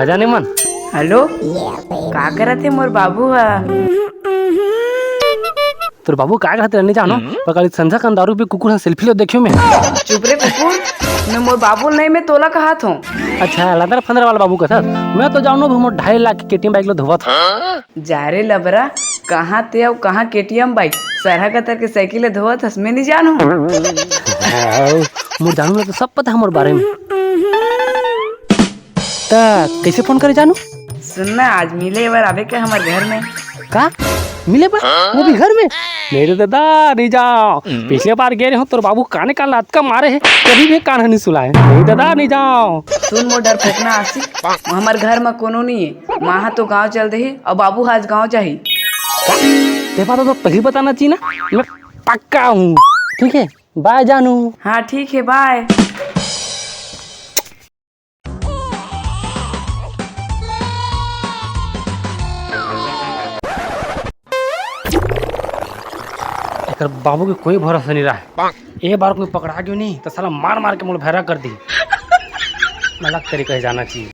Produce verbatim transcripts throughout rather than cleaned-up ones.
जाने मन। हेलो, का करत हे मोर बाबू ह? तोर बाबू का करत हे, नहीं जानो, पर काली संझा कन दारू पी कुकुर ह सेल्फी ले देखियो मैं। चुप रे कुकुर, मैं मोर बाबू नहीं, मैं तोला कहत हूँ। अच्छा, लंदर फंदर वाला बाबू कथस? मैं तो जानो भी मोर ढाई लाख के केटीएम बाइक लो धोवत हूँ। जा रे लबरा, कहाँ ते अउ कहाँ केटीएम बाइक, सरहा कतर के साइकिल ले धोवत हस, मैं नहीं जानू। हाँ, मोर जानू ला तो सब पता है मोर बारे में। त कैसे फोन करे जानू? सुन ना, आज मिले बर आबे का हमर घर में? का? मिले बर? वो भी घर में? मेरे दादा, नहीं जाओ। पिछले बार गए रहो, तोर बाबू काने का लात का मारे है, कभी भी कान नहीं सुलाए। मेरे दादा, नहीं जाओ। सुन मोर डरपोकना आशिक, हमर घर में कोनो नहीं है। माँ हा तो गाँव चल दे है और बाबू हा आज गाँव जाही। का? ते बात तो पहले बताना चाहिए ना, मैं पक्का हूँ। ठीक है, बाय जानू। हाँ ठीक है, बाय। एकर बाबू के कोई भरोसा नहीं रहा। ए बार कोई पकड़ा गयो नहीं तो साला मार मार के मोला भैरा कर दी। अलग तरीका से जाना चाहिए।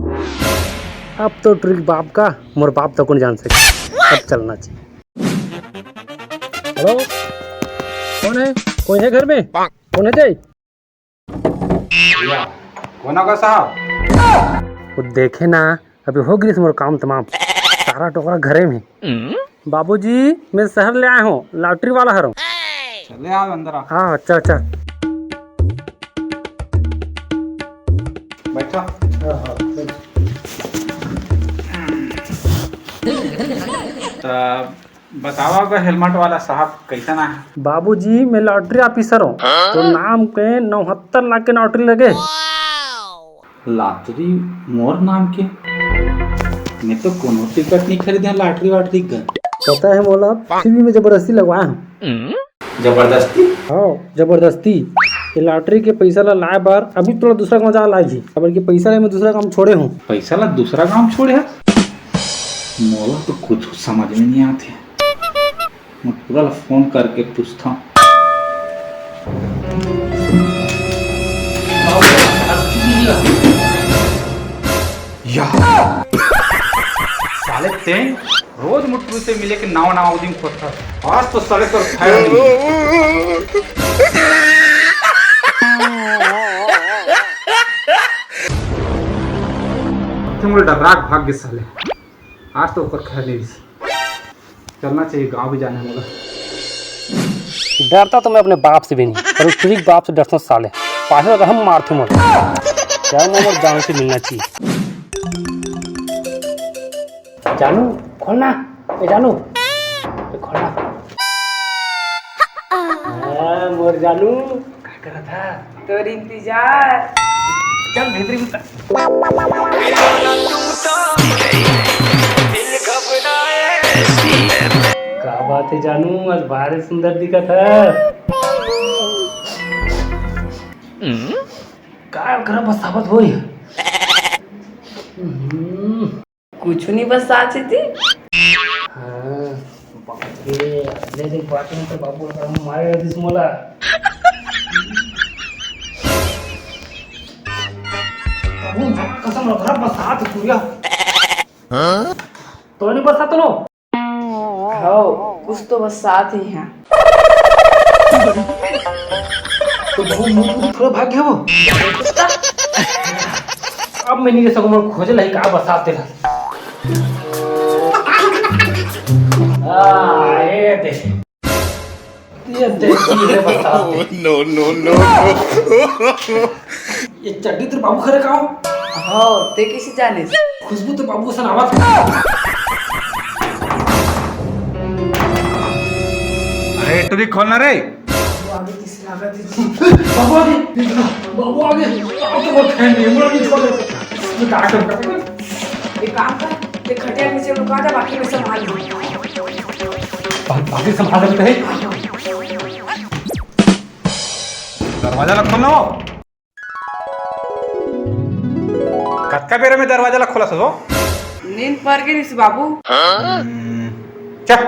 अब तो ट्रिक बाप का, मोर बाप तक नहीं जान सके। अब चलना चाहिए। हेलो, कौन है? कोई है घर में? कौन है जाई? भैया, कोना का साहब? वो देखे ना, अभी हो गिस मोर काम तमाम। सारा टोकरा घरे में। बाबूजी, मैं शहर ले आए हूँ, लॉटरी वाला हरौं। चले आओ अंदर आओ। हाँ, अच्छा, अच्छा। बैठो। हाँ, हाँ, बैठ। तब बतावा गा हेलमेट वाला साहब, कैसन आहे? बाबूजी, मैं लॉटरी ऑफिसर हूँ। तो नाम के नौहत्तर लाख के लॉटरी लगे। लॉटरी मोर नाम के? मैं तो कोनो टिकट नहीं खरीदे लॉटरी वाटरी का। पता है मोला, फिर भी मैं जबरदस्ती लगवाया हूँ। जबरदस्ती? हाँ, जबरदस्ती। ये लॉटरी के पैसा ला लाए बर अभी तोला दूसरा गाँव जाना लागही। काबर कि पैसा ला मैं दूसरा काम छोड़े हूँ। पैसा ला दूसरा काम छोड़े हस? मोला तो कुछ समझ में नहीं आते। मैं पूरा ला फोन करके पूछता हूँ। या। साले तें रोज मुट्ठू से मिले के नाव नाव दिन खोजता। आज तो साले तोर खैर नहीं। तुम डर्राक भाग गे साले। आज तो ओकर खैर नहीं। चलना चाहिए, गाँव भी जाना है मोला। डरता तो मैं अपने बाप से भी नहीं, पर उस तुझे बाप से डरता हूँ साले। पाछे अगर हम मारते मर, क्या मैं मोर जान से मिलना चाहिए। जानू, खोलना, ए जानू, ए खोलना। हाँ, मोर जानू। का करत हा? तोर इंतजार। चल भीतरी में। का बात है जानू, आज भारी सुंदर दिखत है। का घर बसावत होई? हम्म। कुछु नहीं बसात हे ती। हाँ, बाप रे, अगले दिन बात में तो बाबू लगा मारे दिस मोला। बाबू, माँ कसम लग रहा बसात सूर्या। हाँ? तो नहीं बसात लो। हाओ, कुछ तो बसात हे यहाँ। तो वो मुंह पूरी थोड़ा भाग गया वो। अब मैं नहीं रह सकूं, मैं खोजे लाई का बसात तेरा। आ, ये दे। ये दे, ये बसात। No, no, no, no। ये चड्डी तेरे बाबू खरे का हो? हाओ, ते कैसे जाने? खुशबू तो बाबू सन आवत। अरे, टुरी खोलना रे। बाबू आगे, किसी लागत है जी। बाबू आगे, बाबू आगे। अब तो बहुत फैन नहीं, मुड़ा नहीं छोड़। मैं क्या करूँ? एक काम कर, ते खटिया नीचे लुका दे, बाकी मैं संभाल लूँ। बा-, बाकी संभाल सकते हैं। दरवाजा ला खोलो। कतका बेरा में दरवाजा ला खोलत हस वो? नींद पर गे रिस बाबू। हम्म, चल।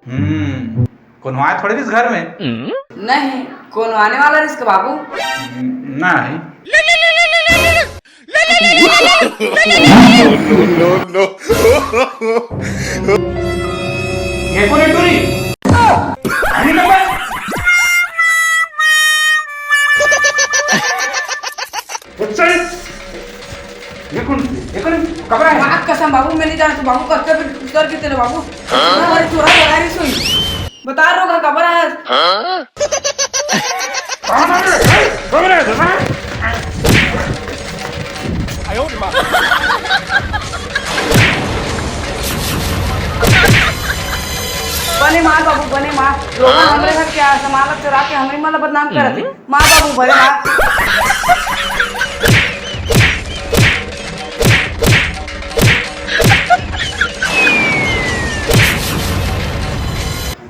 हम्म, कोनो आए थोड़े रिस घर में। नहीं, कोनो आने वाला रिस का बाबू। हम्म, नहीं। ये कौन है टूरी? अरे बाबा। अच्छा, ये कौन, ये कौन, कब आया? माँ कसम बाबू, मैं नहीं जानता बाबू, कब से उतर के तेरे बाबू। हाँ? अरे चोरा बना रही सोई। बता रहा हूँ, कब आया? हाँ? कौन है? कौन है? बने मार बाबू, बने मार। लोग हमरे घर के सामान ला चुरा के हमरे मन ला बदनाम करत हे। मार बाबू, बने मार।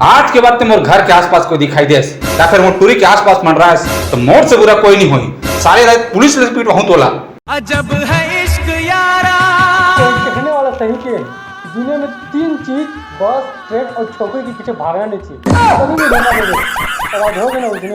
आज के बाद ते मोर घर के आसपास कोई दिखाई देस या फिर मोर टूरी के आसपास मंडरास, तो मोर से बुरा कोई नहीं होही। सारे रात पुलिस ले पीटवाहूं तोला। अजब है इश्क यारा। तो कहने वाला सही के, दुनिया में तीन चीज, बस, ट्रेन और छोकरी के पीछे भागना नहीं चाहिए। कभी भी धोखा नहीं दे। अब आज हो गया ना उस दिन।